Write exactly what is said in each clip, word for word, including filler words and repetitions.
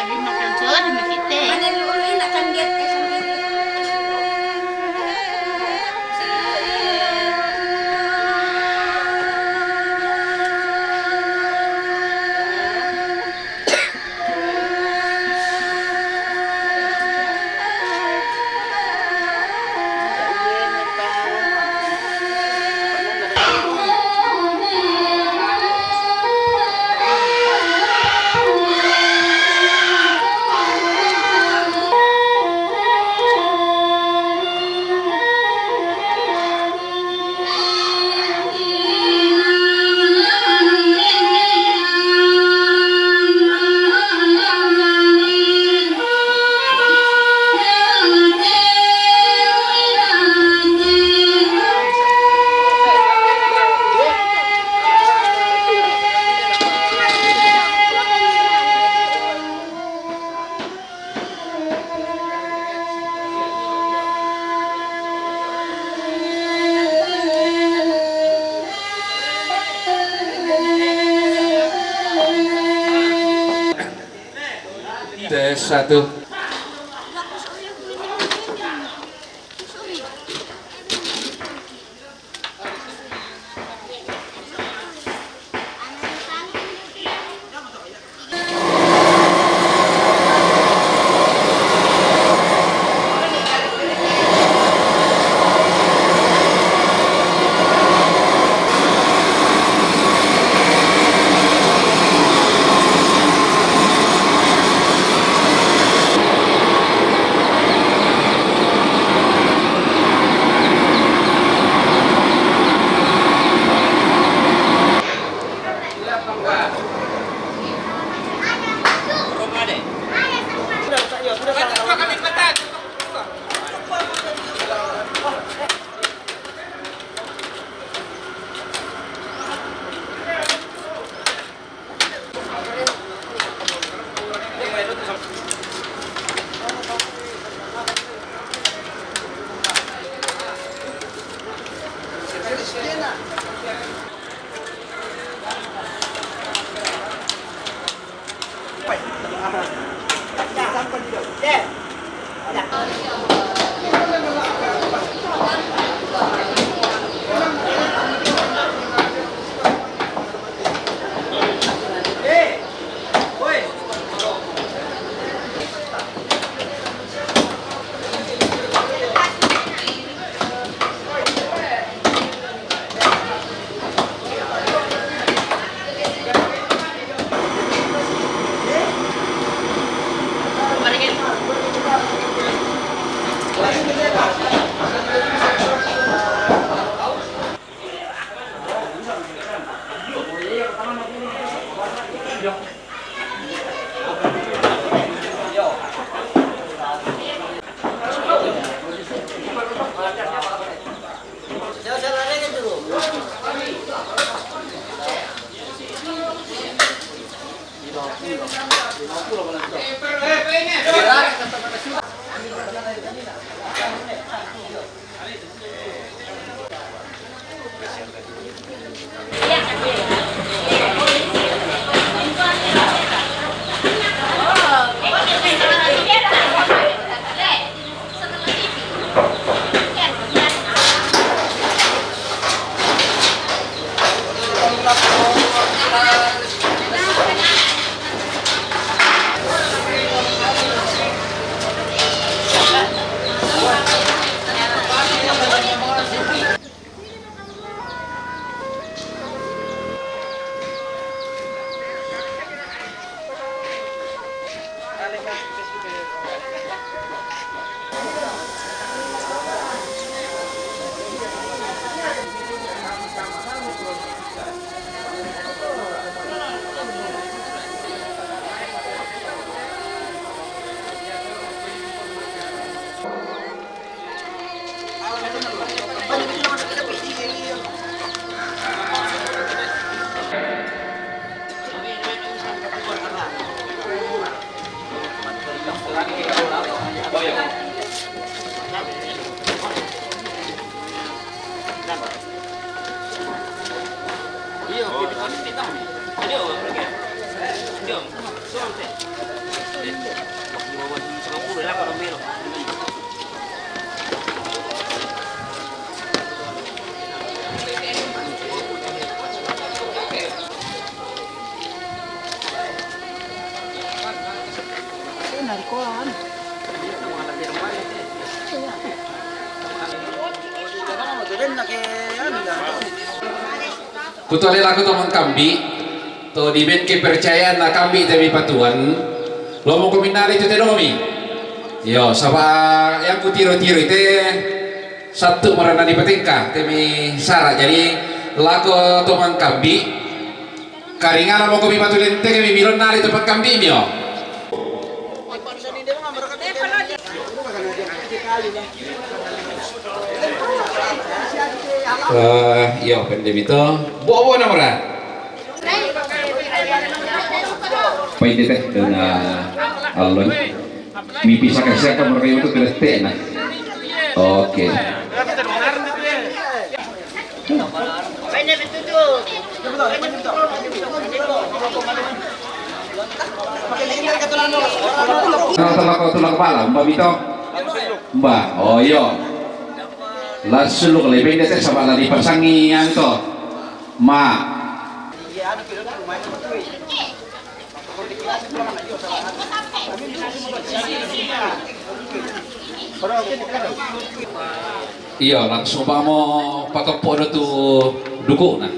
Makan sore, makan teh. Mana dulu, nak kan diet, eh, sambil. Tes satu. Kutoale lako to mangkambi, to diben kepercayaan na kambi te mi patuan, lomo ko minari tu te domi. Yo, saba' yang kutiro-tiro ite sattu marana di patengka, te mi sara. Jadi, lako to mangkambi, karingana moko mi batu lenteng mi milon nari to pangkambi mio. Eh, iyo, pendem itu. Bo-, bo na mora. Painde te, dona alloi. Mi pisaka-saka mereka itu keretena. Oke. Tulak, tulak, tulak bala, mba mito. Mba, oh iyo. Langsung lu lebih dete sama lagi pasangi anto. Ma. Iyo, langsung pa mo pakeppo do tu duku na.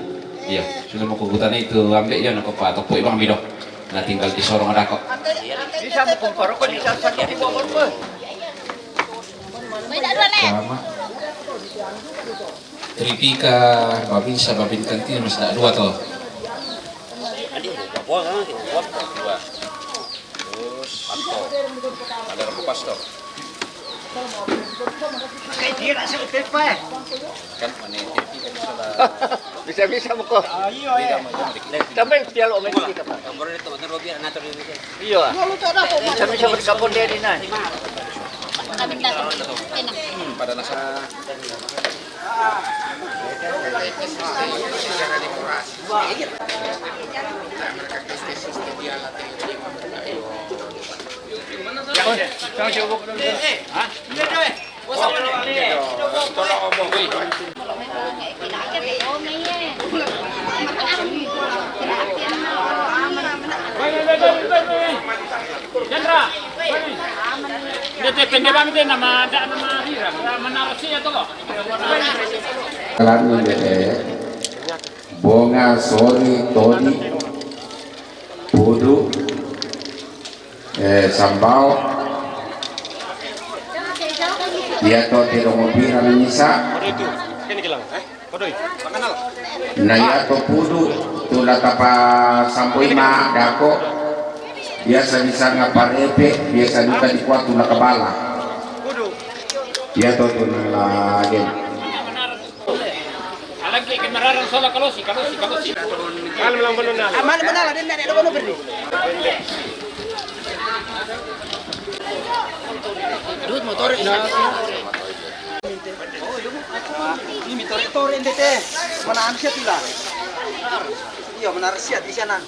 Iyo, sudah mo kugutana itu ambe iyo na ko pakeppo ibang mido. Na tinggal di sorong ada kok. Bisa mo kumparo ko di sasaki di bawah ko. Sama. Ripika, babinsa, babin kantin, mas dak dua to. Terus, pastor. Ada apa pastor? Kan mana Ripika di sana. Bisa-bisa mo ko. Beda sama itu, dikit. Sampai pialo main kita, Pak. Nomor itu, nomor Robi, anak Robi. Iyo. Bisa-bisa berkabun dia di nai. Pada nasa. Jandra, ini teh pendek banget nama, nama hira, nama narasi atau kok? Kalani dete, bonga, sori, todi, pudu, eh, sambao. Iya to, te dongo pira misa. Waduh itu, ini gelang. Na iya to pudu, tu la tapasampo i ma dako. Biasa disanga parepe, biasa duka dikua tu la kabala. Iya to tu na la gen. Alagi ke mararang sola kalosi, kalosi, kalosi. Alam lang bono na. Aman bono na, den na, den na bono berdi. Duit motor ini. Ini tore-tore ndete. Mana anu siat ila. Iyo, mana siat di sana.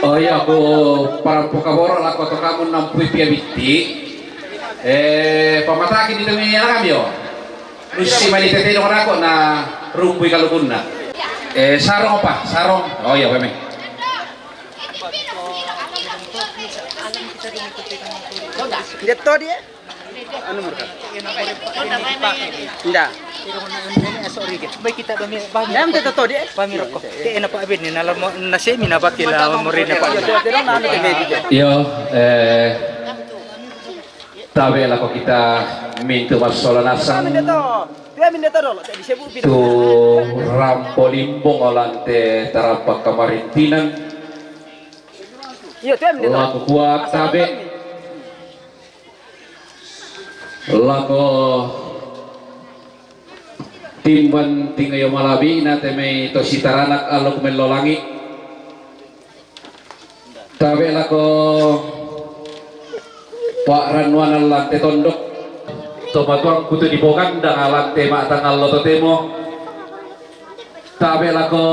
Oh iya, ku parampu kaboro lako to kamu nampui pia bitti. Eh, pamataki di tumi anak kami yo. Lusi mani tete dong rako na rumpui kalukunna. Eh, sarong apa? Sarong. Oh iya, peme. Dia to dia. Anu mereka. Nda. Baik kita bami, bami. Yang kita to dia. Bami rokok. Te ena pa abin ni na la mo, na semi na bakil la mo rin na pa. Iyo, eh, tabe lako kita mintu massola nasang. Dia minda to. Dia minda to dolo. Te disebut tu rampo limbong olante tarampak kamarintinan. Iyo, te minda to. Lako kuat tabe. Lako timban tingayo malabi na te mai to sitaranak alok mello langi. Tabe lako pa ranuan lante tondok. To matuang kutu di Bogandang lante ma tangallo to temo. Tabe lako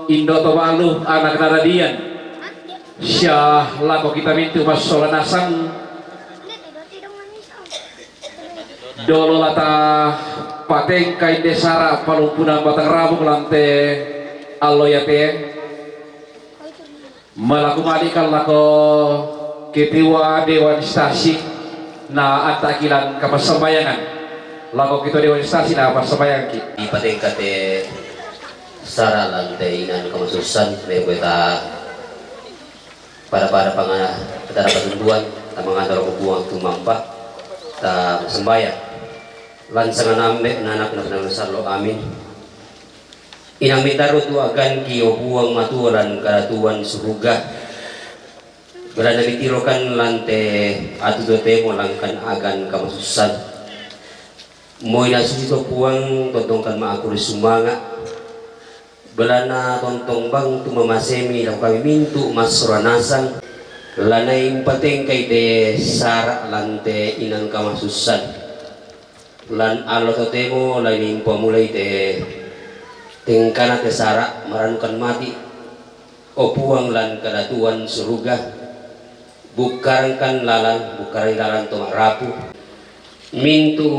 Indo to balu anak nadadian. Sia lako kita mintu massola nasang. Dolo lata patengka inde sara palumpunan batang rabung lante allo yate. Malaku malikan lako ketua dewan stasi na antakilan kapassambayangan. Lako ketua dewan stasi na passambayangki. Ipatengka te sara lante inan kamasussan, me kueta pada-pada pangana, pada patunduan, tamangana roko buang tumampa, ta sembayang. Lan sanganambe nanak na sallo, amin. Inang mitaru tu aganki o Puang Matua lan kadatuan suruga. Berana mitirokan lante atu totemo langkan agan kamasussan. Moi na susi to Puang, tontongkan ma aku ri sumanga. Belana tontong bang tu mamasemi lao kami mintu massola nasang. Lanai mpatengkai te sara lante inan kamasussan. Lan allo totemo lai nimpamulai te tengkana te sara maranukan mati. O Puang lan kadatuan suruga, bukkarangkan lalan, bukkarangi lalan to marapu. Mintu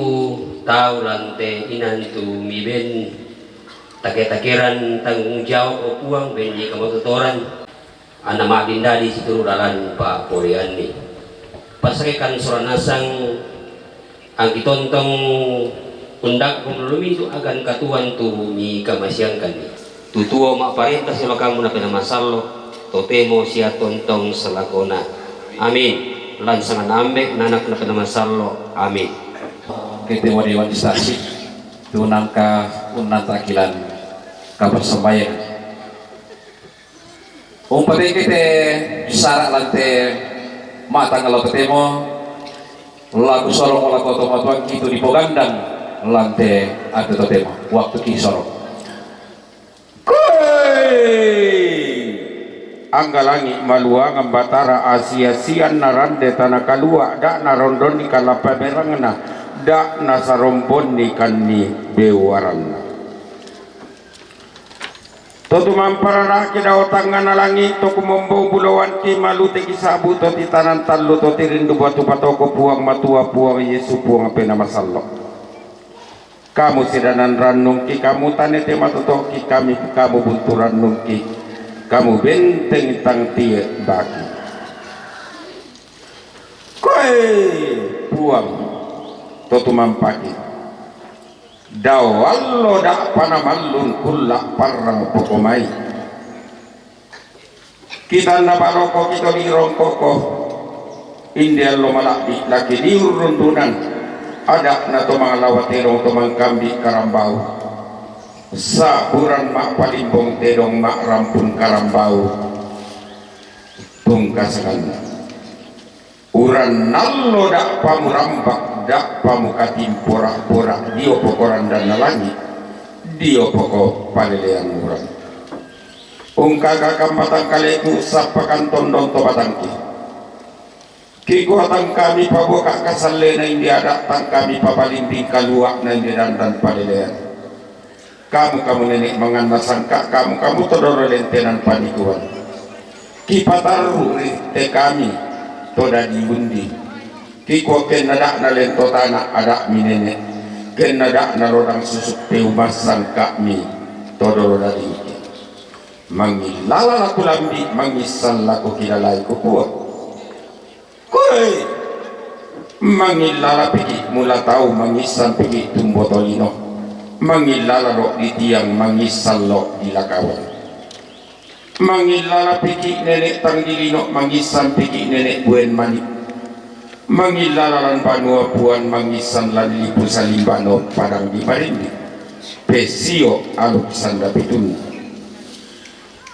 tau lante inan tu miben take-takeran tanggung jawab, o Puang, benni kamatotoran. Anna madindadi situru lalan papoleanni. Passakekan sola nasang angki tontong undakku melulu mintu agan katuan tu mikamaseangkanni. Tutuo ma'parenta siolo kamu napena masallo, totemo sia tontong salakona. Amin. Lan sanganambe nanak napena masallo. Amin. Ketua dewan stasi, tunangka unnantakilan kapassambayang. Umpateke te sara lante matang lao totemo, laku soro lako tomatuangki tu dipogandang lante ate totemo. Waktuki soro. Koe! Angga langi maluangan Batara asi-asianna rande tana kalua, da narondonni kalapaberangna, da nasarombonni kanni bewaranna. To tumampararaki dao tangngana langi, to kumombou bulowanki maluteki sabu to titanan tallu to tirindu batu patoko Puang Matua, Puang Yesu, Puang Pena Masallo. Kamu sedanan rannungki, kamu tanete matotoki kami, kamu buntu rannungki, kamu benteng tang tie baki. Koe Puang, to tumampaki. Dao allo da'pa namallun kulla parrang pokomai. Kitanna baroko kito dirongkoko, inde allo malabbi laki diurrundunan, ada'na to manglawa tedong to mangkambi karambau. Saburan ma'palimbong tedong ma'rampun karambau. Tungkasanganna. Uran nallo da'pa murambak, da'pa mukatimporak-porak, dio poko randanna langi, dio poko palelean uran. Ungkaka kammatang kaleku, sappakan tondon to batangki. Kikuatang kami paboka kasallena inde ada tang kami papalimbing kaluakna inde dandan palelean. Kamu, kamu nene' manganna sangka, kamu, kamu to dolo lentenan panikuan. Kipatarru ri te kami to dadi undi. Kikua kenna da'na lento tana ada'mi nene', kenna da'na lodang susuk teu massangka'mi to dolo dadingki. Mangillala laku lambi, mangissan laku kilalai kukua. Koe! Mangillala piki mula tau, mangissan piki tumbo tolino. Mangillala lo di tiang, mangissan lo di lakawan. Mangillala piki nene' tang di lino, mangissan piki nene' buen mani. Mangillala lan banua puan, mangissan lan lipu salimbano padang di marindi. Pesio aluk sanda pitunna.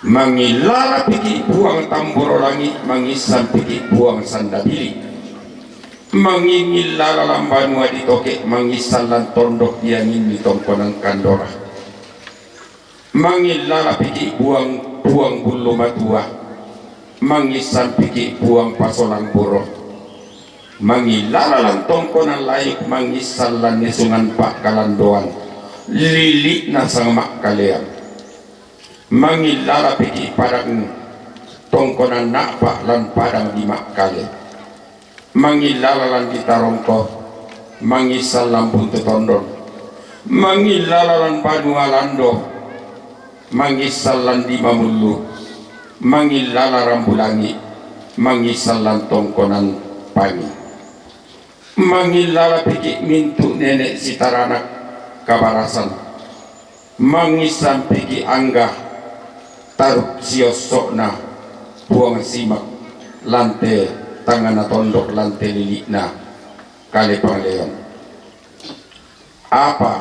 Mangillala piki Puang Tamboro Langi, mangissan piki Puang Sandabili. Mangingillala lan banua ditoke, mangissan lan tondok dianginni tongkonan kandora. Mangillala piki Puang, Puang Bullu Matua, mangissan piki Puang Pasolang Boro. Mangillala lan tongkonan laik, mangissan lan nesungan pakkalandoan, lili'na sang makkaleang. Mangilala piki' padang tongkonan na'pa' lan padang di Ma'kale. Mangilala lan di Tarongko, mangissan lan Buntu Tondon. Mangilala lan Banua Lando, mangissan lan di Mamullu. Mangilala Rambulangi', mangissan lan tongkonan Pangi. Mangilala piki' mintu' nene' sitaranak kabarasan. Mangissan piki' angga taruk siosso'na Puang Simak, lan te tangngana tondok, lan te lili'na Kale Pangleon. Apa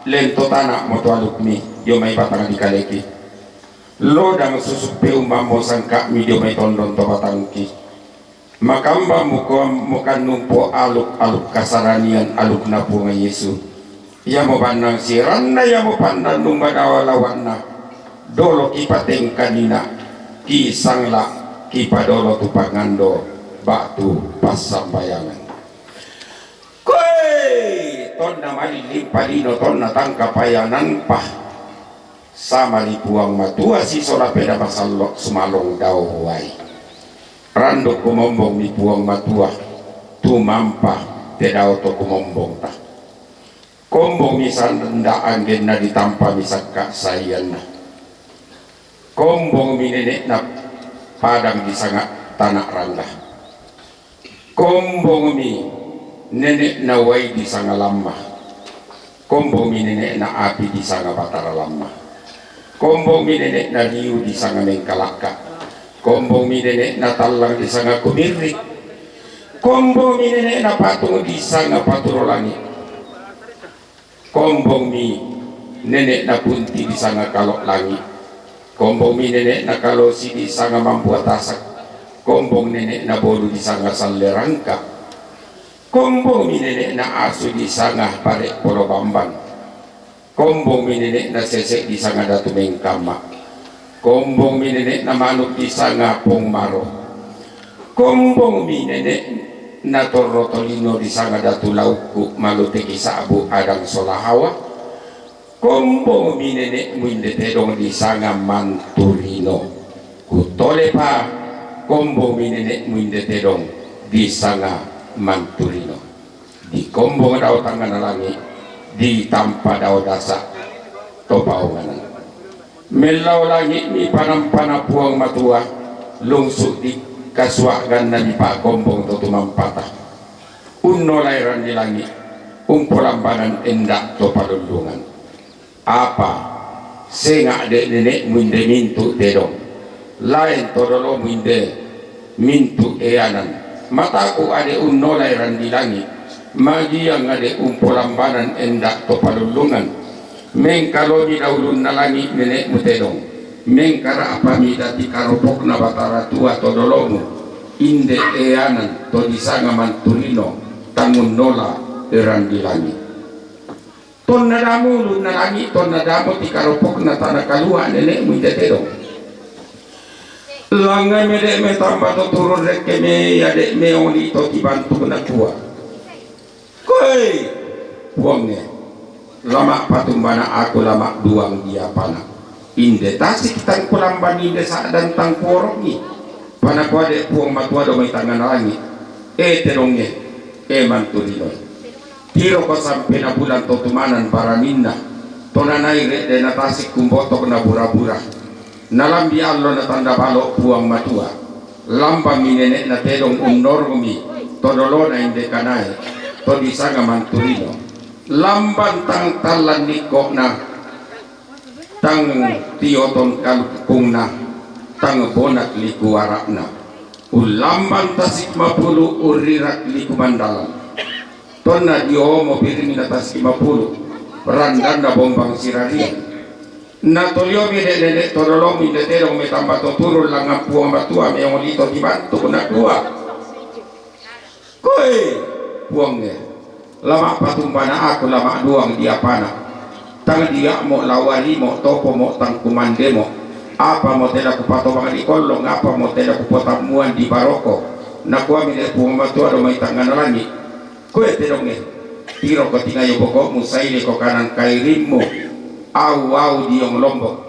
lento tana'mo to alukmi dio mai batang di kaleki. Lodang susu' peumammo sangka'mi dio mai tondon to batangki. Makamba mukoam mukannumpo aluk-aluk kasaranian alukna Puang Yesu. Iamo bannang sieranna, iamo pannannung badawa lawanna. Dolo kipatengkanina, kisangla, kipadolo tu pangando ba'tu passambayangan. Koe, tonna malillimpa lino, tonna tangka payananpa. Sama ri Puang Matua sisola peda masallo' sumalong dao wai. Randuk kumombongmi Puang Matua, tumampa te dao to kumombongta. Kombongmi sanda anggenna, ditampami sakka' saianna. Kombongmi nene'na padang disanga Tana' Rangga. Kombongmi nene'na wai disanga Lamma. Kombongmi nene'na api disanga Batara Lamma. Kombongmi nene'na liu disanga Mengkalakka. Kombongmi nene'na tallang disanga Kumirri. Kombongmi nene'na patung disanga Paturo Langi'. Kombongmi nene'na punti disanga Kalo' Langi'. Kombongmi nene'na Kalosi disanga Mambua Tasak. Kombong nene'na Bolu disanga Salle Rangka. Kombongmi nene'na Asu disanga Pare' Polo Bamban. Kombongmi nene'na Sese' disanga Datu Mengkamma. Kombongmi nene'na Manuk disanga Pong Maro. Kombongmi nene'na Torro Tolino disanga Datu Laukku Maluteki Sa'bu Adang Sola Hawa. Kombongmi nene'mu inde tedong disanga Manturino. Kutolepa, kombongmi nene'mu inde tedong disanga Manturino. Dikombong dao tangngana langi', ditampa dao dasa' to paonganan. Mellao langi'mi panampana Puang Matua, lungsu' di kasua'gannami pa'kombong to tumampata. Unnolai randi langi', umpolambanan enda' to palullungan. Apa, senga' de' nene'mu inde mintu' tedong, laen to dolomu inde mintu' eanan, mataku' ade' unnolai randi langi', magiang ade' umpolambanan enda' to palullungan, mengkalomi daulunna langi' nene'mu tedong, mengkara'pami dati karopokna Batara Tua to dolomu, inde eanan to disanga Manturino, tangunnola randi langi'. Tonna damu ulunna langi', tonna damu tikaropokna tana kalua' nene'mu inde tedong. Langngai me de' metamba to turun rekke me, ia de' meong lito tibantuk nakua. Koe, Puangnge, lama' patumbana aku lama' duang diapana. Inde tasik tangkulamban inde sa'dan tangkuoro'ngi. Panakua de' Puang Matua dao mai tangngana langi'. E tedongnge, e manturinoe. Tiroko sampena bulan to tumanan baraninna, to nanaire' de' natasik kumbotok na bura-bura. Nalambi allo natanda balo' Puang Matua. Lambammi nene'na tedong unnorongmi to dolona inde kanae, to disanga manturino. Lamban tang tallan nikko'na, tang tioton kalukkungna, tang bonak liku ara'na. Ullamban tasik mapulu' urrirak liku mandalan. Tonna diomo biringna tasik mapulu', randanna bombang sirarian. Natoliomi de' nene' to dolomi inde tedong metamba to turun langngan Puang Matua meong lito tibantuk nakua. Koe, Puangnge, lama' patumbana aku lama' duang diapana. Tang dia'mo lawarimo topomo tang kumandemo. Apamo tena kupatobang di kollong, apamo tena kupotammuan di baroko. Nakuami de' Puang Matua dao mai tangngana langi'. Koe tedongnge, tiroko tingayo boko'mu, saileko kanan kairimmu. Au-au diong lombok.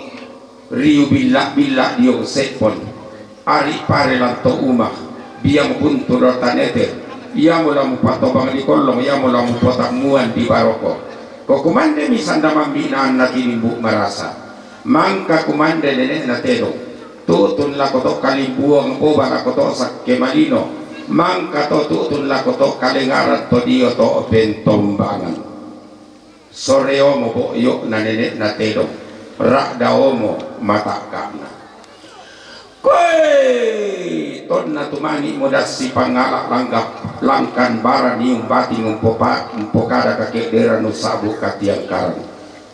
Riu billa-billa diong seppon, ari pare lanto uma, biang buntu do tanete, iamo la mupatobang di kollong, iamo la mupotammuan di baroko. Ko kumande mi sanda mambi na anna tinimbu marasa. Mangka kumande nene'na tedong. Tu'tun lako to' kalimbuang boba lako to' sakke malino. Mangka to tu'tun lako to' kalengaran to dio to' pentombangan. Soreomo bo'yo'na nene'na tedong. Ra'daomo matakka'na. Koe! Tonna tumani modassi pangala' langgap-, langkan bara niung bating umpopa-, umpokada kake'deran ussabu katiangkaran.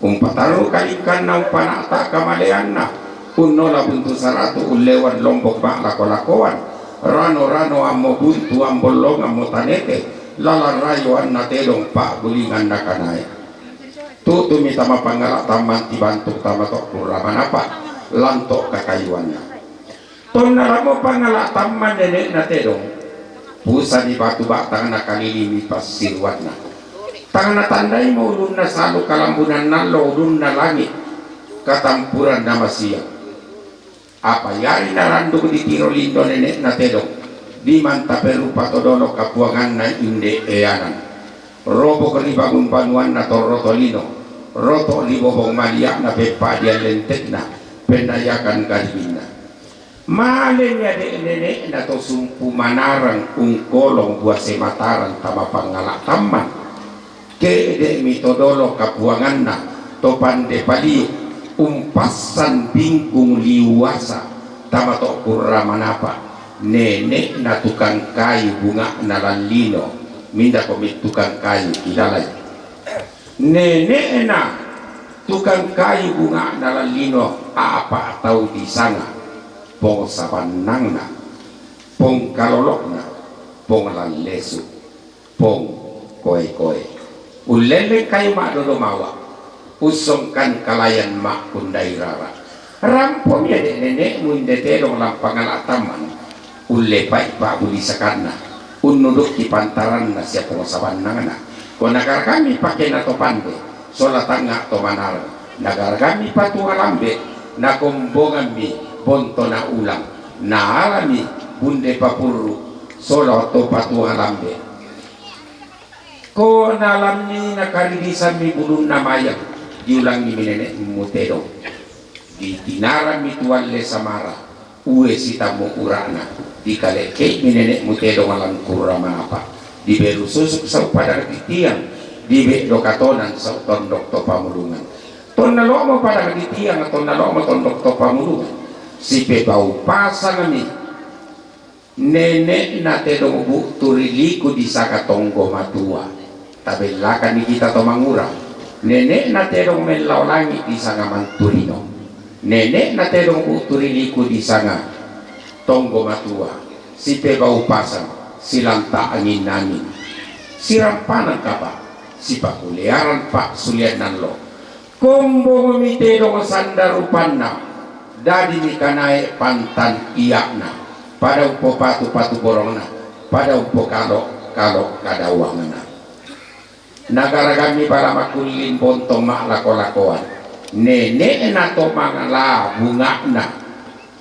Umpatarru kalingkanna umpana'ta kamaleanna, unnola buntu saratu ullewan lombok ma'lako-lakoan, rano-rano ammo buntu ambollong ammo tanete, lalang rayo anna tedong pa'bulinganna kanae. Tu'tumi tama pangala' tamman tibantuk tama to' kurra manapa, lanto' kakayuanna. Tonna lamo pangala' tamman nene'na tedong, pusani batu ba'tang nakalilimi passiruanna. Tang natandaimo ulunna salu kalambunan nallo ulunna langi', katampuranna masiang. Apa iari naranduk ditiro lindo nene'na tedong, dimanta perupa to dolo kapuanganna inde eanan. Robok ri bangun banuanna torro tolino, roto' ri bobong malia'na peppa diallentekna, pennayakan garibinna. Malemi ade' nene'na to sumpu manarang ungkolong buase matarang tama pangala' tamman. Ke'de'mi to dolo kapuanganna to pande paliu, umpassan bingkung liuasa tama to kurra manapa. Nene'na tukang kayu bunga'na lallino, mindako mi tukang kayu kilalai. Nene'na tukang kayu bunga'na lallino, apa tau disanga Pong Sabannangna, Pong Kalolo'na, Pong Lallesu, Pong Koe-koe. Ullelleng kayu ma'dodo mawa, ussongkan kalayan ma'kundai rara. Rampomi ade' nene'mu inde tedong lampangala' tamman. Ullepai pa'bulisakanna, unnudukki pantaranna sia Pong Sabannangna. Ko nagaragammi pakena to pande, sola tangnga' to manareng, nagaragammi patuang lambe', nakombongammi bontona ulang, naalami bunde papurru, sola to patuang lambe'. Ko nalammi nakaridisammi bulunna mayang, diulangngi mi nene'mu tedong. Ditinarammi tualle samara, ue sitammu ura'na, dikale'ke'mi nene'mu tedong langkurra manapa, diberu susuk sau padang di tiang, dibe'do katonan sau tondok to pamulungan. Tonna lo'mo padang di tiang, tonna lo'mo tondok to pamulungan, sipebau pasangmi. Nene'na tedong bu'tu ri liku disanga tonggo matua. Tabellakanni kita to mangura. Nene'na tedong mellao langi' disanga manturino. Nene'na tedong bu'tu ri liku disanga tonggo matua. Sipebau pasang, silanta angin-angin. Sirampanan kapa, sipakulearan pa'sulian nallo. Kombongmi tedong sanda rupanna, dadimi kanae pantan ia'na, pada umpopatu-patu borongna, pada umpokalo-kalo kadauangna. Nagaragammi bala makullin bontong ma'lako-lakoan, nene'na to mangala bunga'na,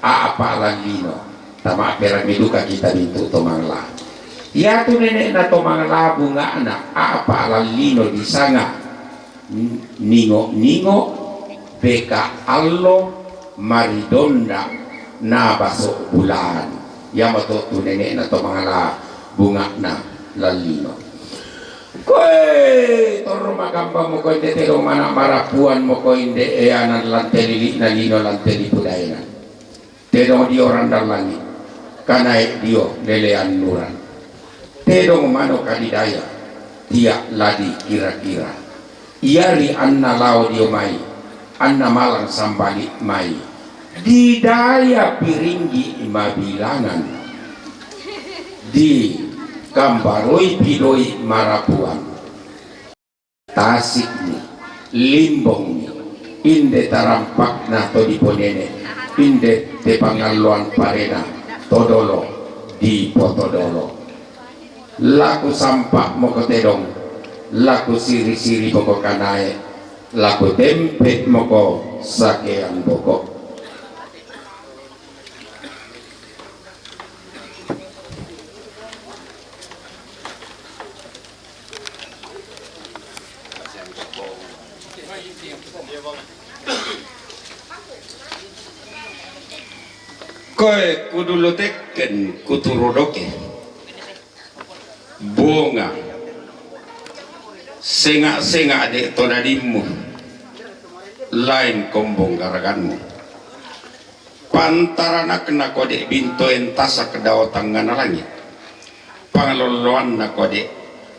a'pa lallino. Tama perang mi duka kita bintu to mangala. Iatu nene'na to mangala bunga'na, a'pa lallino disanga Ningo-ningo, beka allo, maridonda, nabaso bulan. Iamoto tu nene'na to mangala bunga'na lallino. Koe, torro magamba moko inde tedong mana marapuan moko inde eanan lante lili'na lino lante lipu daenan. Tedong dio randang langi', kanae dio lelean nuran. Tedong mano kadidaya, tia' ladi kira-kira. Iari anna lao dio mai, anna malang sambali mai. Didaya piringgi mabilangan. Dikambaroi pidoi marapuan. Tasikmi, limbongmi, inde tarampakna to diponene, inde te pangalloan parena to dolo dipotodolo. Laku sampa moko tedong, laku siri-siri moko kanae, laku tempe moko sakean boko. Koe kudu lo tekken kuturudoke. Bonga, senga-senga de' to nadimmu, lain kombong garaganmu. Pantaranakna ko de' bintoen tasak dao tangngana langit. Pangalolloanna ko de'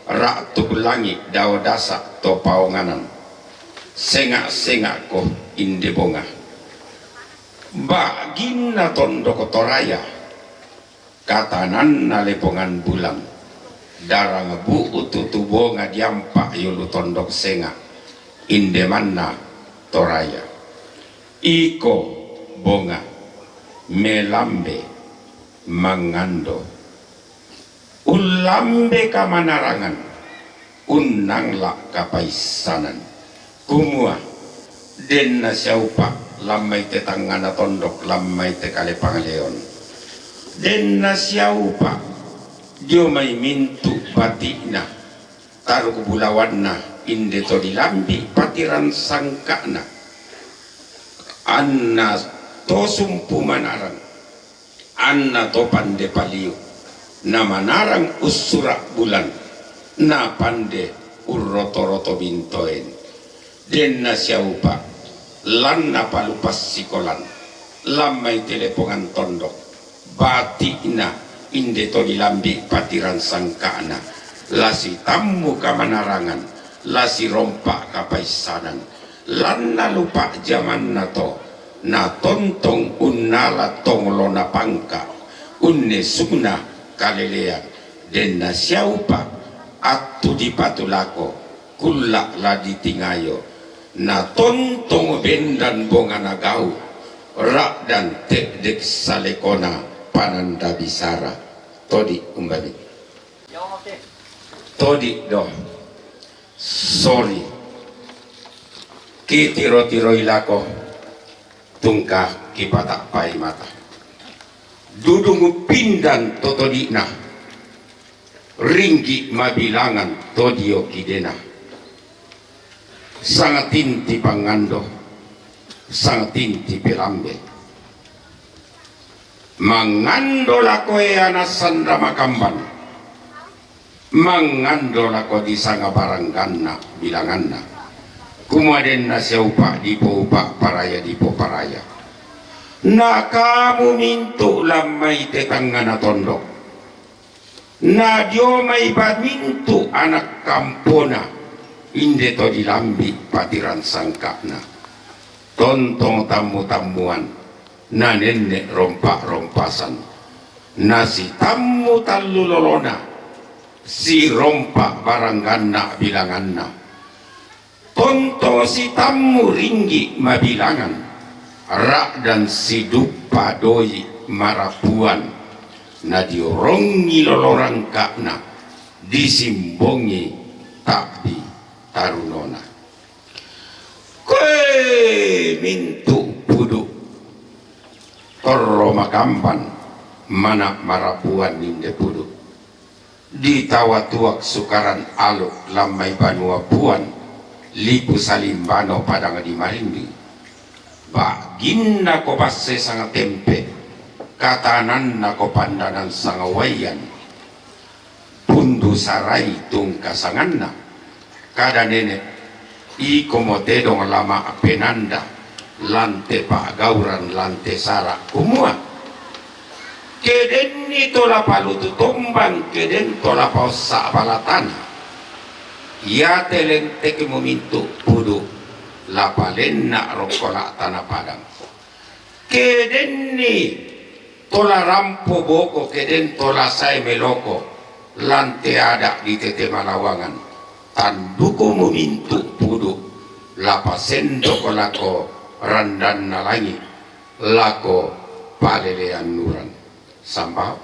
ra'tuk langit dao dasak to paonganan. Senga-senga ko inde bonga. Ba'ginna tondok Toraya. Katananna lepongan bulan. Darang bu'tu tu bonga diampa' yolu tondok senga'. Inde manna Toraya. Iko bonga melambe mangando. Ullambe kamanarangan. Unnangla' kapaissanan. Kumua, denna siaupa' lammai te tangngana tondok lammai te kale pangaleon. Denna siaupa' dio mai mintu' bati'na, taruk bulawanna inde to dilambi' patiran sangka'na. Anna to sumpu manarang. Anna to pande paliu, na manarang ussura' bulan, na pande urroto-roto bintoen. Denna siaupa', lanna palupas sikolan, lammai te lepongan tondok, bati'na inde to dilambi' patiran sangka'na, la sitammu kamanarangan, la sirompa' kapaissanan, lanna lupa' jamanna to, na tontong unnala tonglo na pangka', unnesuna kalelean, denna siaupa' attu dipatulako, kulla' la ditingayo, na tontong bendan bonga na gau', ra'dan te'dek salekona pananda bisara. Todi' umbami. Todi' do. Sorry. Kitiro-tiroi lako tungka kipata'pai mata. Dudung pindan to todi'na. Ringgi' mabilangan to dio kidena. Sangatinti pangando, sangatinti pelambe. Mangando lako e ana' sandra makamban. Mangando lako disanga barangganna bilanganna. Kumua denna siaupa' dipoupa' paraya dipoparaya. Na kamu mintu' lammai te tangngana tondok. Na dio mai ba mintu' ana' kampona, inde to dilambi' patiran sangka'na. Tontong tammu-tammuan, na nenne' rompa'-rompasan. Na sitammu tallu lolona, sirompa' barangganna bilanganna. Tonto sitammu ringgi' mabilangan, ra'dan siduppa doi' marapuan, na diorongi lolo rangka'na, disimbongi ta'bi tarunona. Koe mintu' pudu', torro makamban, mana' marapuan inde pudu'. Ditawatuak sukaran alu' lammai banua puan, lipu salimbano padang di marinding. Ba'ginna ko basse sanga tempe', katananna ko pandanan sanga uaian. Pundu sarai tungka sanganna. Kada nene', iko mo tedong lama' penanda, lante pa'gauran, lante sara', kumua, kedenni to la palutu tombang, keden to la paossa' balatana. Iate lentekmu mintu' pudu', la palenna' rokko la tana padang. Kedenni to la rampo boko, keden to la sae meloko, lante ada' di tete malawangan, tandukumu mintu' pudu', la pasendoko lako randanna langi', lako palelean uran. Sambao.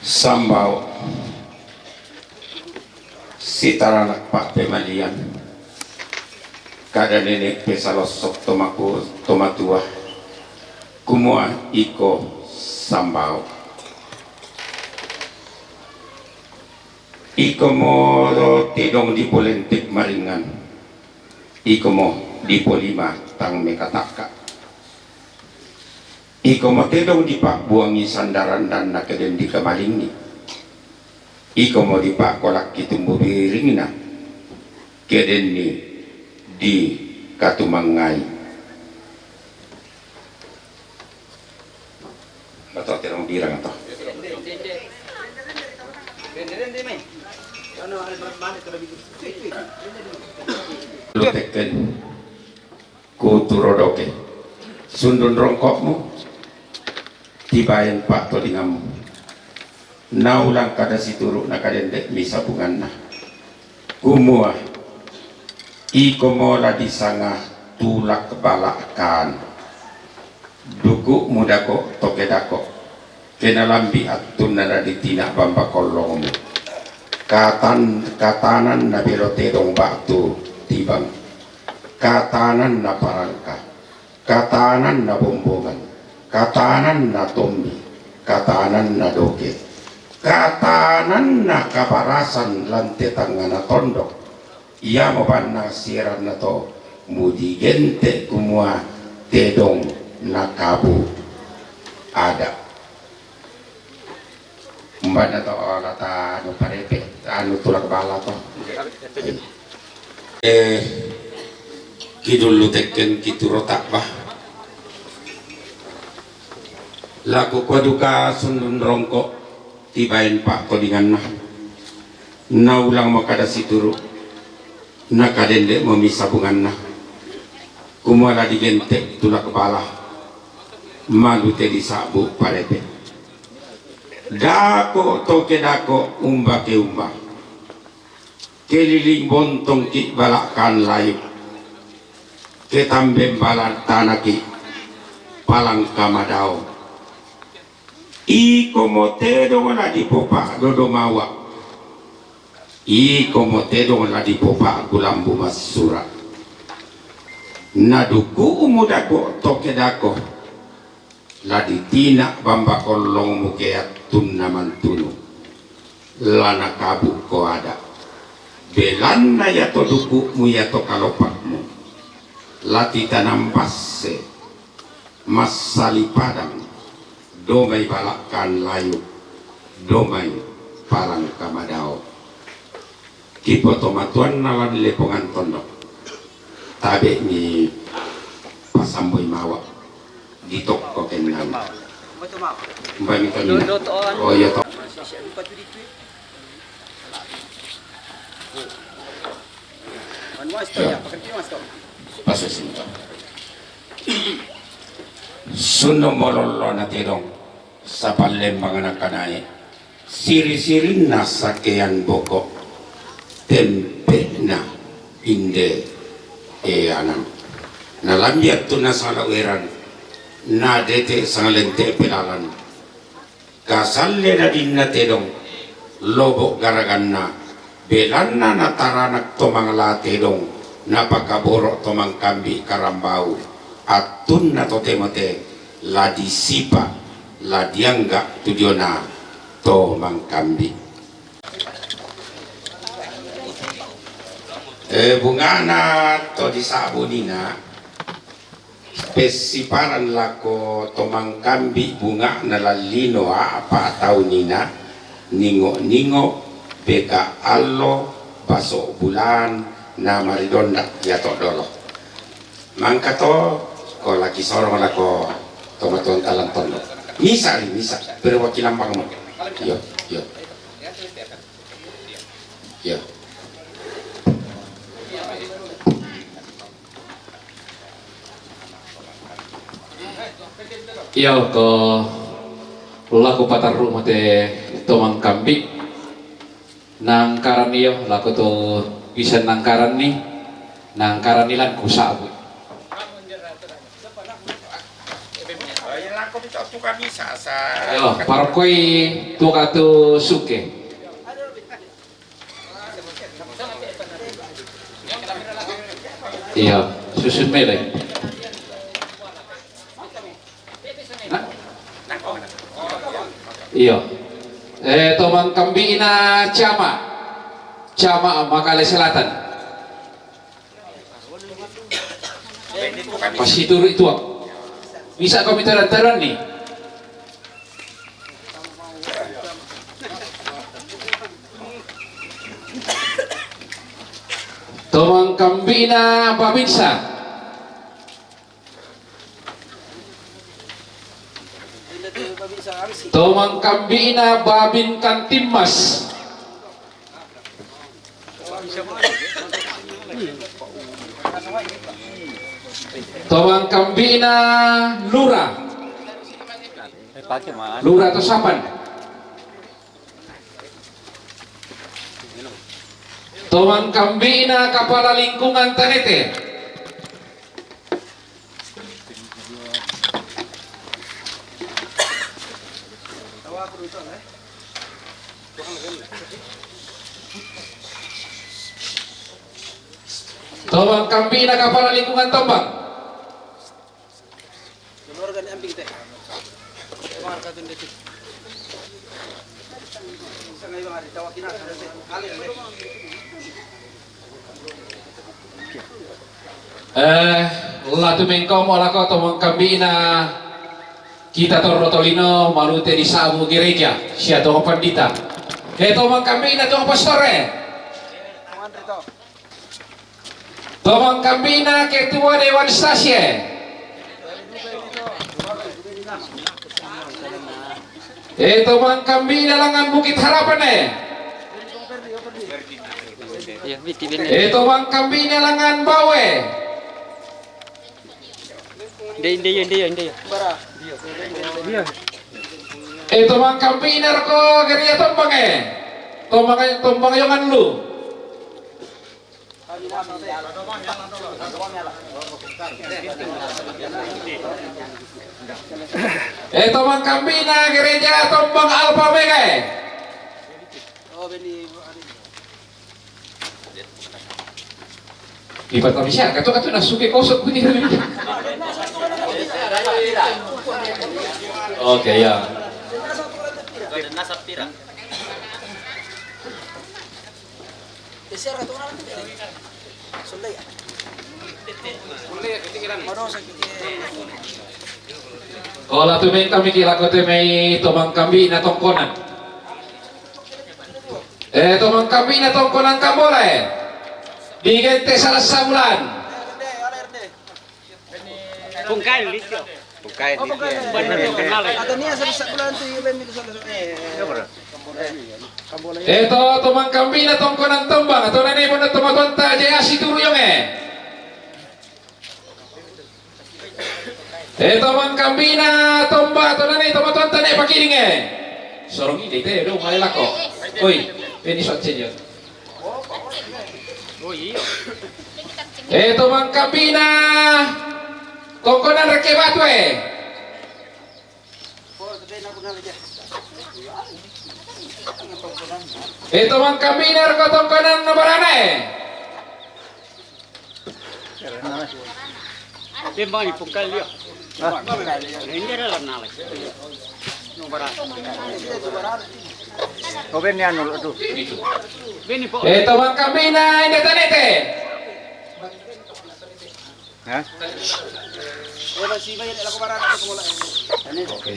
Sambao. Sitaranak pa'pemalian. Kada nene' pesalossok to maku-, to matua, kumua iko sambao. Iko mo tedong dipolentek maringan, iko mo dipolima tang mekatakka. Iko mo tedong dipa'buangi sandarandanna ke den dikamalingngi. Iko mo dipa'kolakki tumbu biringna ke denni dikatumangngai. Mato tedong birang to. Lu tekken. Kuturodoke sundun rongko'mu, tibaen pa'todingammu. Naulang kada situru' nakadendek mi sabunganna. Kumua, iko mola disanga tulak bala'kan. Duku'mu dako' to kedako', ke nalambi' attunna la ditina' bamba kollongmu. Katan-, katananna belo tedong ba'tu tibang. Katananna parangka. Katananna bombongan. Katananna tombi. Katananna doke. Katananna kabarasan lan te tangngana tondok. Iamo bannang sieranna to mudigente' kumua tedong nakabu ada'. Umbanna to lata anu parepe, anu tulak bala to. Eh, kidullu tekken kituro ta'ba. Lako kua duka sundun rongko' tibaen pa'todinganna. Naulang makada situru', nakadende' momi sabunganna. Kumua la digente' tulak bala, malu te disa'bu parepe. Dako' to kedako' umba ke umba. Keliling bontongki' bala'kan layuk. Ketamben bala tanaki' palangka madao. Iko mo tedong la dipopa'dodo mawa. Iko mo tedong la dipopa'gulambu massura'. Naduku'mu dako' to kedako'. La ditina' bamba kollongmu ke attunna mantunu. La nakabu'ko ada'. Belanna iato duku'mu iato kalopa'mu. La titanam basse. Massali padang, domai bala'kan layuk, domai palangka madao. Kipotomatuanna lan lepongan tondok. Tabe'ni pasamboi mawa. Ditokko kennang. Mbami kennang. Oh iya to. Iya. Pasessinta. Sunno molollo na tedong, sapallembang na kanae, siri-sirinna sakean boko, tempe'na inde eanan. Na lambiat tu nasala ueran, na dete sangalente pelalan. Kasalle dadinna tedong, lobo' garaganna, belanna nataranak to mangala tedong, napakaboro' to mangkambi' karambau, attunna totemo te la disipa', la diangga' tu diona to mangkambi'. Eh, bunga'na to disa'bu nina'. Pessiparan lako to mangkambi' bunga'na lallino a'pa' tau nina', ningo'-ningo', beka allo, baso' bulan, na maridonda' iato dolo. Mangka to, ko laki sorong lako to matuanta lan tondok. Misa' ri, misa', perwakilan bangmo. Iyo, iyo. Iyo. Iya, ko lako patarru' mate to mangkambi'. Nangkaran iyo, lako to bisa nangkaranni, nangkaranni lan kusa'bu. Iyo, parokoi tu katu suke. Iya, susun mele. Nah. Iya. Eh, to mangkambi'na Cama. Cama Makale Selatan. Pasituru itu. Bisa kami taran-taran ni. To mangkambi'na Babinsa. To mangkambi'na Babin Kantimmas. To mangkambi'na Lura. Lura to Sapan. To mangkambi'na Kapala Lingkungan Tanete. To mangkambi'na Kapala Lingkungan Tombang. Eh, la tumengkomo lako to mangkambi'na kita torro tolino malute di sabu gereja sia to pandita. Eh, to mangkambi'na to pastore. To mangkambi'na ketua dewan stasie. Eh, to mangkambi'na langan Bukit Harapan e. Iya, Viti bene. Eh, to mangkambi'na langan Bawe. Inde, inde, iya, inde, iya, inde, iya. Iya. Eh, to mangkambi'na roko gereja Tombang e. Tombang, Tombang yongan lu. Eh, to mangkambi'na gereja Tombang Alfa Omega e. Di pertamisian, katu katu nasuke kosong putih. Oke, ya. Kola tumengkami ki lako te mai to mangkambi'na Tongkonan. Eh, to mangkambi'na Tongkonan Kambola e. Di gente salah sabulan. Pungkai Lisio. Pungkai Lisio. Benar, benar. Atau ni asal sebulan tu, iya, ben, itu salah, eh, eh. Eh, to, to mangkambi'na Tongkonan Tombang, to nani bono to matoanta je asi turu yong e. Eh, to mangkambi'na Tomba, to nani to matoanta ne pakiding e. Sorong ide te, do male lako. Oi, beni sot senior. Eh, to mangkambi'na Tongkonan Reke Batu e. Eh, to mangkambi'na roko Tongkonan Barana e. Dia bang di pungkai dia. Ini adalah nalai. Nung barang. Oh, ben ni anu, aduh. Ben ni po. Eh, to mangkambi'na Indah Tanete. Hah? Oke.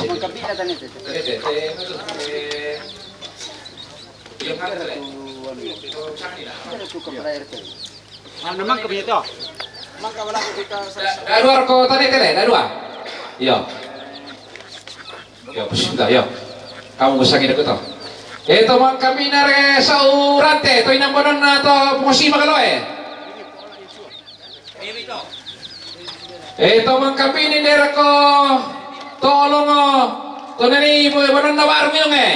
Mangkambi'na Tanete. Anu, mangka begitu. Mangka wala kita. Da-, da dua ko Tanete le, da dua. Iya. Iya, bismillah, iya. Kamu musangi dako to. Eh, to mangkambi'na re Saurante, to inambanonna to Pungsi Makaloe. Eh, to mangkambi'na inde roko to Olongo, to nani bo-, banonna Barung Inong e.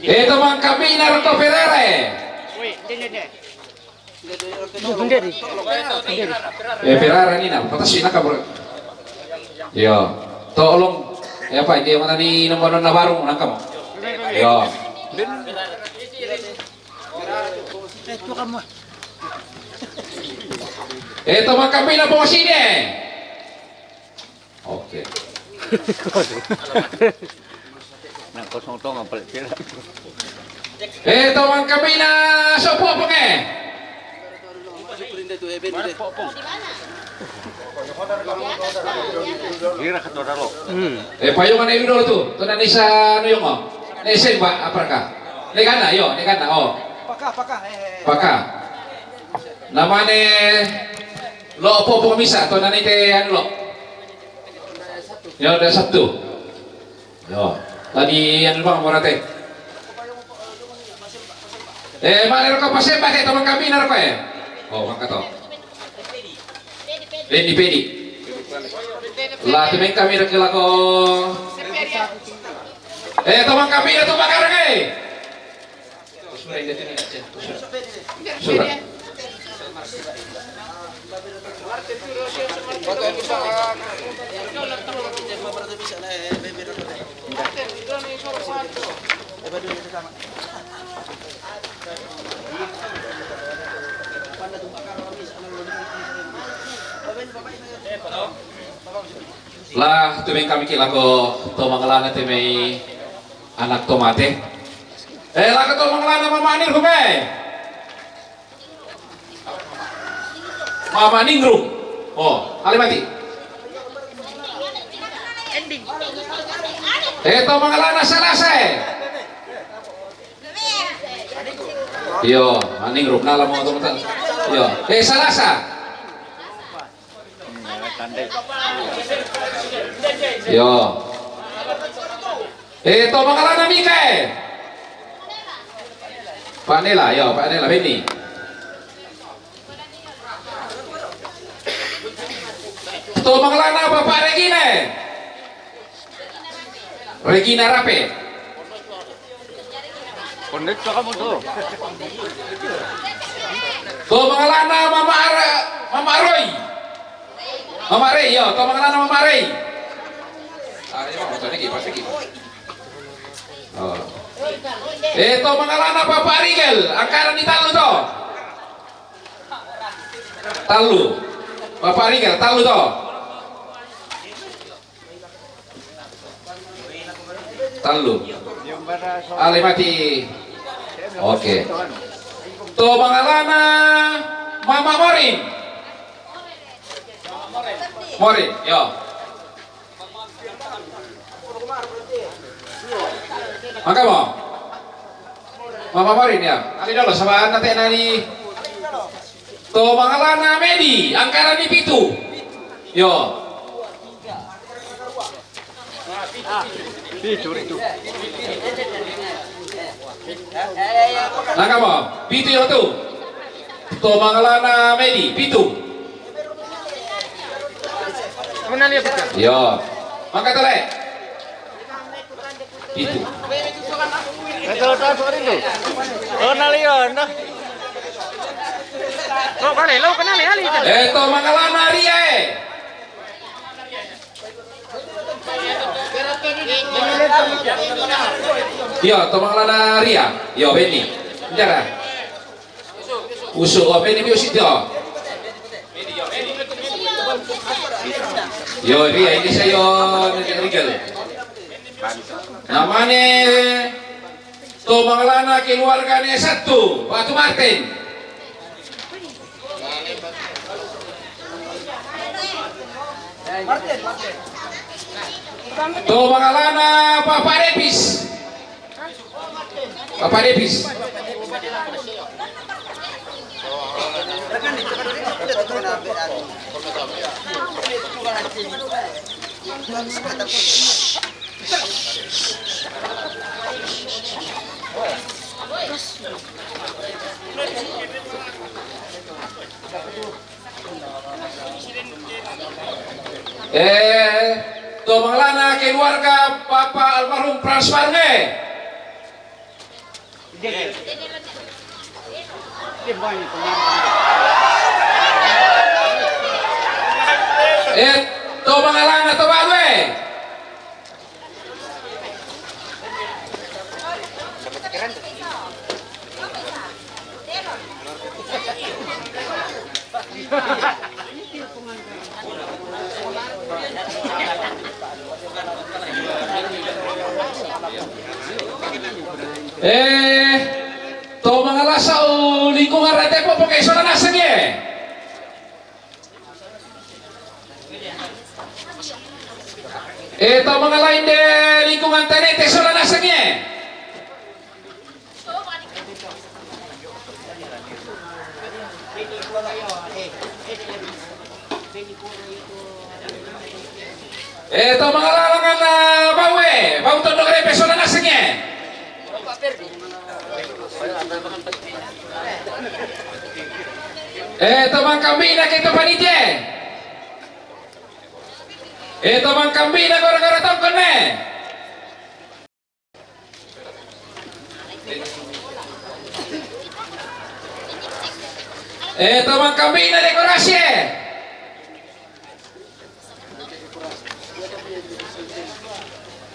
Eh, to mangkambi'na roko Perara e. Eh, Perara ni na, patasi na kabur. Yo. To Olong, eh, apa, inde manani inambanonna Barung nangka mo. Yo. Eh, to mangkambina pong sini. Oke. Nang kosong tong apa pila. Eh, to mangkambina sopo pong eh. Ira ka to dalo. Hmm. Eh, payungan na dulu tu. To na ni sa nuyong o. Ne semba apa ka? Ne gana yo, ne gana o. Paka, paka, eh, eh. Paka. Namane lo opo-opo misa, to na ni te anu lo. Yo, da Sabtu. Yo. Tadi anu bang, morate. Eh, mane roko pasemba ke to mangkambina roko eh. O, mangkato. Pedi, pedi. La, tu mangkambina roko lako. Eh, to mangkambina tu bakar ke. Sura. La, tu mangkambina lako to mangalana te mai anak to mate. Eh, lako to mangalana mama ningrum e. Mama ningrum. O, ale mati. Eh, to mangalana Salasa e. Yo, maningrum na la mo to mata. Yo, eh, Salasa. Yo. Eh, to mangalana Mika e. Panela, yo, Panela, beni. To mangalana Bapak Regina e. Regina Rape. Kondektor kamu tuh. To mangalana Mama Ara-, Mama Roy. Mama Rey, yo, to mangalana Mama Rey. Ah, ini mah motornya gimana sih, gimana? O. Eh, to mangalana Papa Rigel, angkara ni tallu to. Tallu. Papa Rigel, tallu to. Tallu. Ale mati. Oke. To mangalana Mama Morin. Morin, yo. Maka mo. Mama Morin, yo. Ale dolo, sabana te nani. To mangalana Medi, angkara ni pitu. Yo. Pitu, pitu. Nangka mo, pitu yo tu. To mangalana Medi, pitu. Mana dia pitu? Yo. Maka tole. Pitu. Eh, tahu, tahu, sorry tu. Oh, nalion, dah. Lo kali, lo kenal ya, Ali? Eh, to mangalana Ria e. Yo, to mangalana Ria. Yo, beni. Jara. Usu, o, beni biu siti o. Yo, Ria, ini saya Rigel. Namane to mangalana keluargane satu, Batu Martin. To mangalana Papa Depis. Papa Depis. Eh, to mangalana keluarga Papa almarhum Frans Marnge. Eh, to mangalana to balu e. Eh, to mangalasa' o lingkungan Rantepopong e, sola naseng e. Eh, to mangalain de lingkungan Tanete, sola naseng e. Eh, to mangalalangan, ah, bau e, bau Tondok Repe, sola naseng e. Eh, to mangkambina ke to panitia e. Eh, to mangkambina gora-gora tongkon e. Eh, to mangkambina dekorasi e.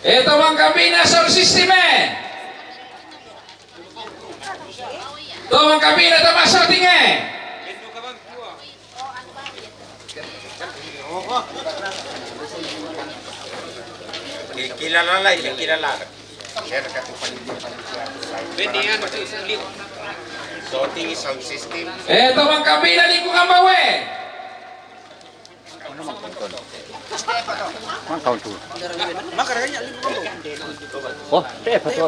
Eh, to mangkambina sound system e. To mangkambina to ma shooting e. Kilala lai, kilala. Shooting sound system. Eh, to mangkambina lingkungan bau e. Mangkau tu. Oh, tepa tu.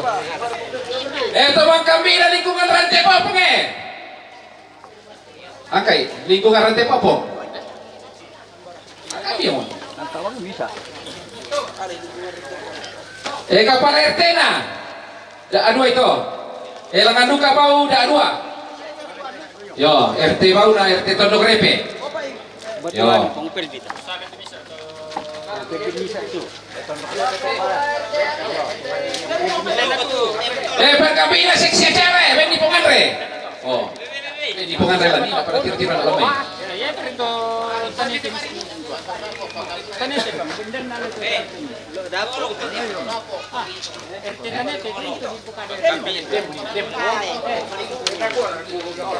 Eh, to mangkambina lingkungan Rantepopong e. Angkai, lingkungan Rantepopong. Angkai, yo. Nantawang bisa. Eh, kapala R T na. Da' dua ito. Eh, langan duka bau, da' dua. Yo, R T bau na, R T Tondok Repe. Yo. Eh, pangkambina seksi acara e, benni ponganre. Oh. Benni ponganre lagi, apa tiro-tiro na lemai.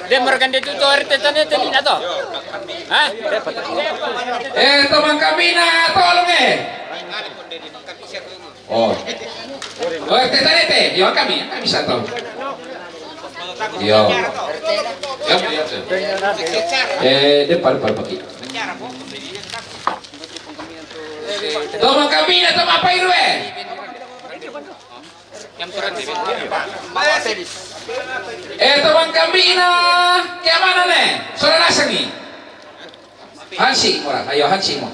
De' margande tu to R T Tanete ni na to. Ha? Eh, to mangkambina tolong e. Oh. Oh, R T Tanete, yo kami, kami satu. Yo. Yo, yo. Eh, depan, depan, paki. To mangkambina to ma Pairu e. Eh, to mangkambina keamanan e. Sola naseng i. Hansi mo ra, ayo hansi mo.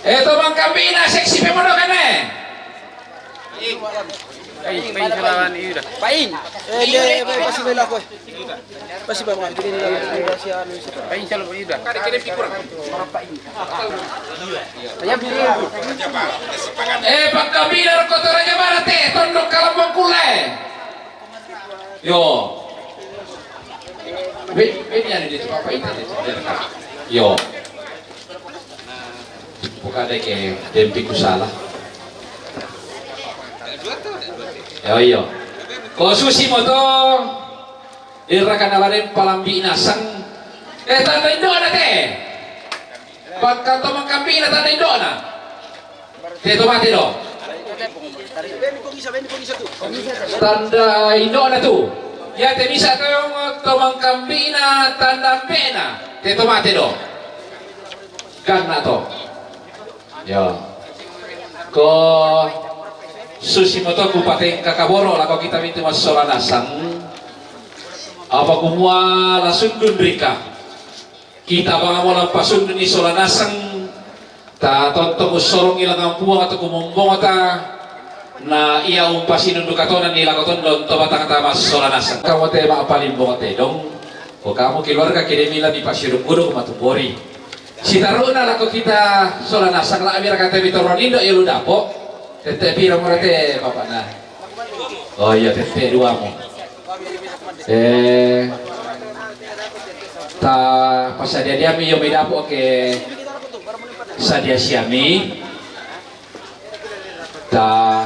Eh, to mangkambina seksi pemondokan e. Pain, pain salawan Yuda. Pain. Eh, dia, dia, pasti bela aku. Pasti bela aku. Jadi, dia, dia, si anu, si Pain salawan Yuda. Eh, pangkambina roko to Raja Barat e, Tondok Kalambong Kulla e. Yo. Be, be, ni anu dia tu, apa itu dia tu? Yo. Bukan deh ke dempi kusala. Yo, iyo. Ko susi mo to. Ira kana bareng palambi nasang. Eh, tanda indo'na te. Pakka to mangkambina tanda indo'na. Te to mate do. Tanda indo'na tu. Iya te misa to, to mangkambina tanda ambe'na. Te to mate do. Ganna to. Yo. Ko susi mo to kupatengka kaboro lako kita mintu massola nasang. Apa kumua la sundun rika. Kita bangamo la pasundunni sola nasang. Ta totto mussorongi langan Puang atau kumombongta. Na iya umpasinundu katonanni lako tondon to batangta massola nasang. Kamu te ma palimbong tedong. Ko kamu keluarga kedemi la dipasirung gudung matumbori. Sitaru'na lako kita sola nasang, la mira kata mi torro nindo ya lu dapo. Tette pira murate bapakna. Oh iya, tette dua mo. Eh, ta pasadia diami yo mi dapo ke sadia siami. Ta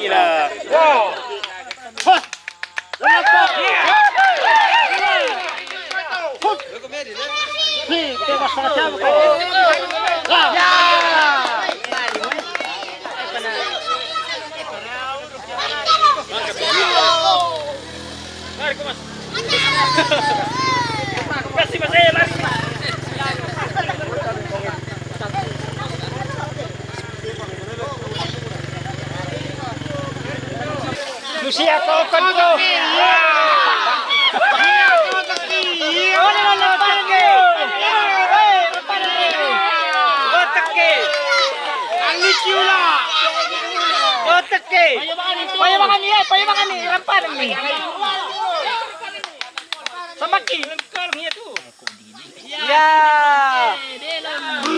Gila. Lucia, kau kan tu. Koteke. Alis yula. Koteke. Payabangan ni, eh, payabangan ni, rampan ni. Samaki. Lengkar ni tu. Ya.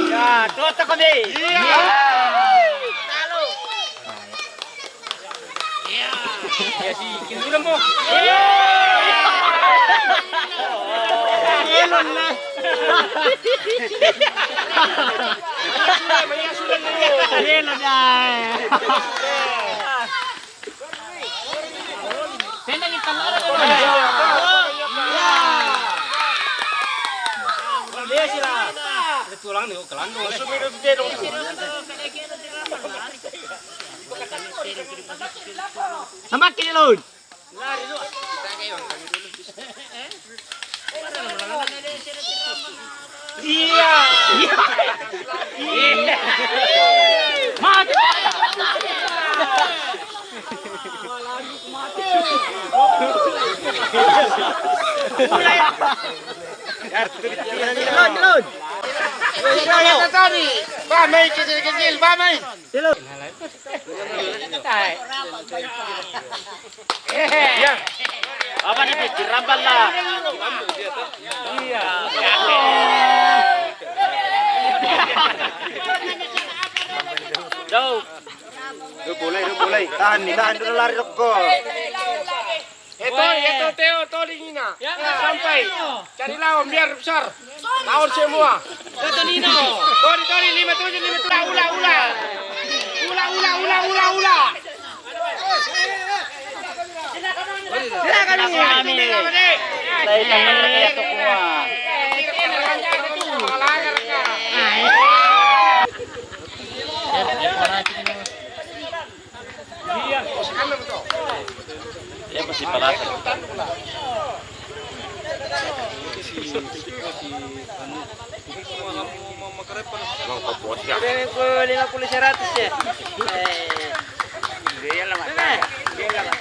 Ya, tuwa ta kami. Ya, si, kinurang mo. Yelo, dai. Sino yung Samakin ni Lun. Iya. Iya. Iya. Mati. Lun, Lun. Ba mai kecil-kecil, ba mai. Iya. Apa ni pikir rambal lah? Iya. Jauh. Duh, boleh, duh, boleh. Tahan nih, tahan dulu lari rokok. Eh, Tony, eh, Teo, Teo, Tony, Nina. Sampai. Cari lawan biar besar. Lawan semua. Tony, Tony, lima tujuh, lima tujuh. Ula, ula, ula. Ula, ula, ula, ula, ula. Silakan, Nina. Silakan, Nina. Iya, masih panas. Lima puluh seratus ya. Eh. Dia lah, Mak. Dia lah, Mak.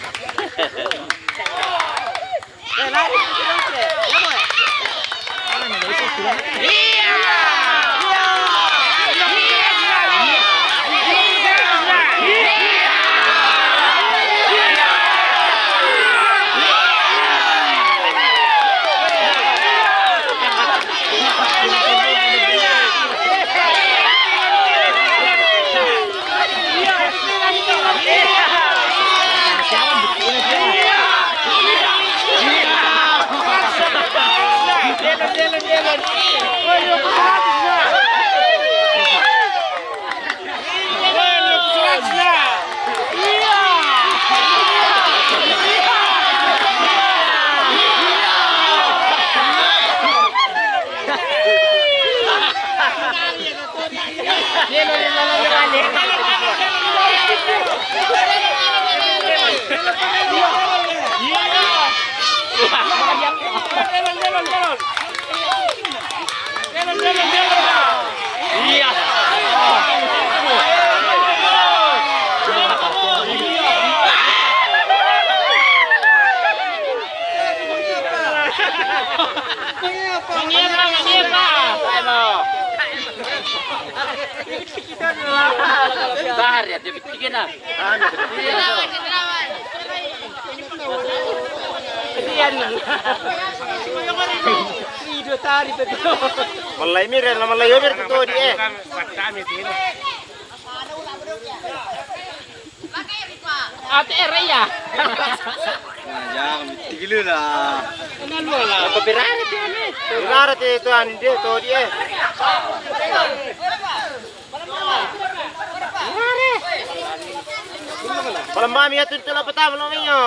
Bahar ya, dia bikin ah. Rido tari betul. Malai mir, malai mir tu di eh. A T R ya. Nah, jangan tiga lah. Enam dua lah. Apa berani tu ni? Berani tu, tu, dia tu dia. Kalau mami ya tu tu lah petang belum inyo.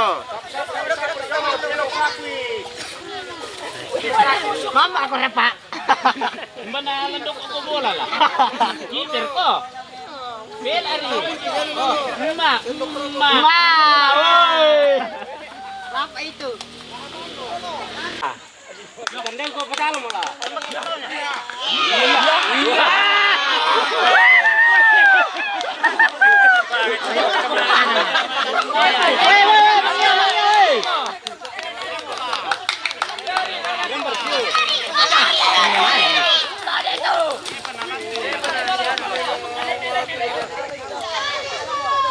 Mama aku repak. Mana landok aku bola lah. Kiper ko. Bel ari. Oh, emak, emak. Emak, oi. Apa itu? Gandeng ko petal mula.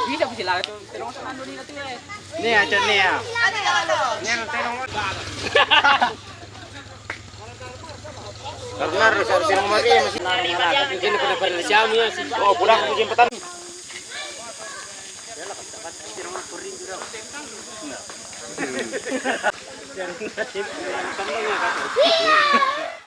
Bisa ku sila tu, tolong sama dulu ni tu eh. Ni aja ni ya. Ni tolong. Karena rusak di rumah dia masih. Ini pada pada siam ya. Oh, pulang aku jemputan.